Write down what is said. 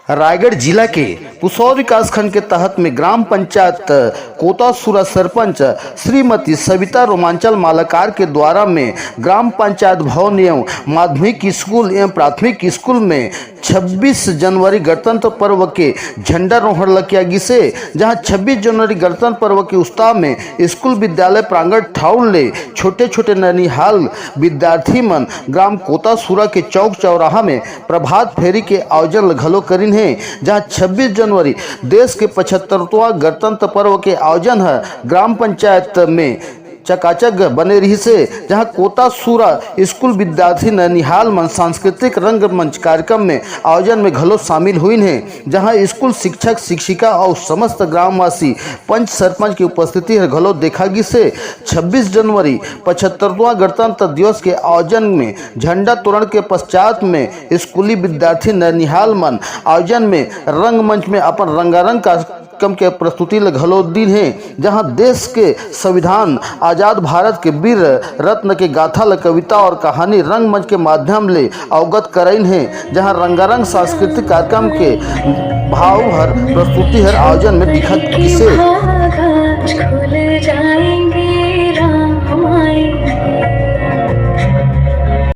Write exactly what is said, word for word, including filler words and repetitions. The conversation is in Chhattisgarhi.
रायगढ़ जिला के पुसौर विकासखंड के तहत में ग्राम पंचायत कोतासुरा सरपंच श्रीमती सविता रोमांचल मालाकार के द्वारा में ग्राम पंचायत भवन एवं माध्यमिक स्कूल एवं प्राथमिक स्कूल में छब्बीस जनवरी गणतंत्र पर्व के झंडारोहण ल किया गिसे, जहां छब्बीस जनवरी गणतंत्र पर्व के उत्साह में स्कूल विद्यालय प्रांगण ठाउर ले छोटे-छोटे ननिहाल विद्यार्थी मन ग्राम कोतासुरा के चौक चौराहा में प्रभात फेरी के आयोजन ल घलो करिन हे, जहां छब्बीस जनवरी देश के पचहत्तरवां गणतंत्र पर्व के आयोजन ह ग्राम पंचायत में चकाचक बने रिहिस हे, जहां कोतासुरा स्कूल विद्यार्थी ननिहाल मन सांस्कृतिक रंगमंच कार्यक्रम में आयोजन में घलो शामिल होइन हे, जहां स्कूल शिक्षक, शिक्षिका अउ समस्त ग्रामवासी पंच सरपंच के उपस्थिति हर घलो देखा गिस हे। छब्बीस जनवरी पचहत्तरवां गणतंत्र दिवस के आयोजन में झंडा तोरण के पश्चात में स्कूली विद्यार्थी ननिहाल मन आयोजन में रंगमंच में अपन रंगारंग कार्यक्रम के प्रस्तुति ल घलो दीन हे, जहां देश के संविधान, आजाद भारत के वीर रत्न के गाथा ल कविता और कहानी रंगमंच के माध्यम ले अवगत कराइन हे, जहां रंगारंग सांस्कृतिक कार्यक्रम के भाव हर प्रस्तुति हर आयोजन में दिखत गिसे।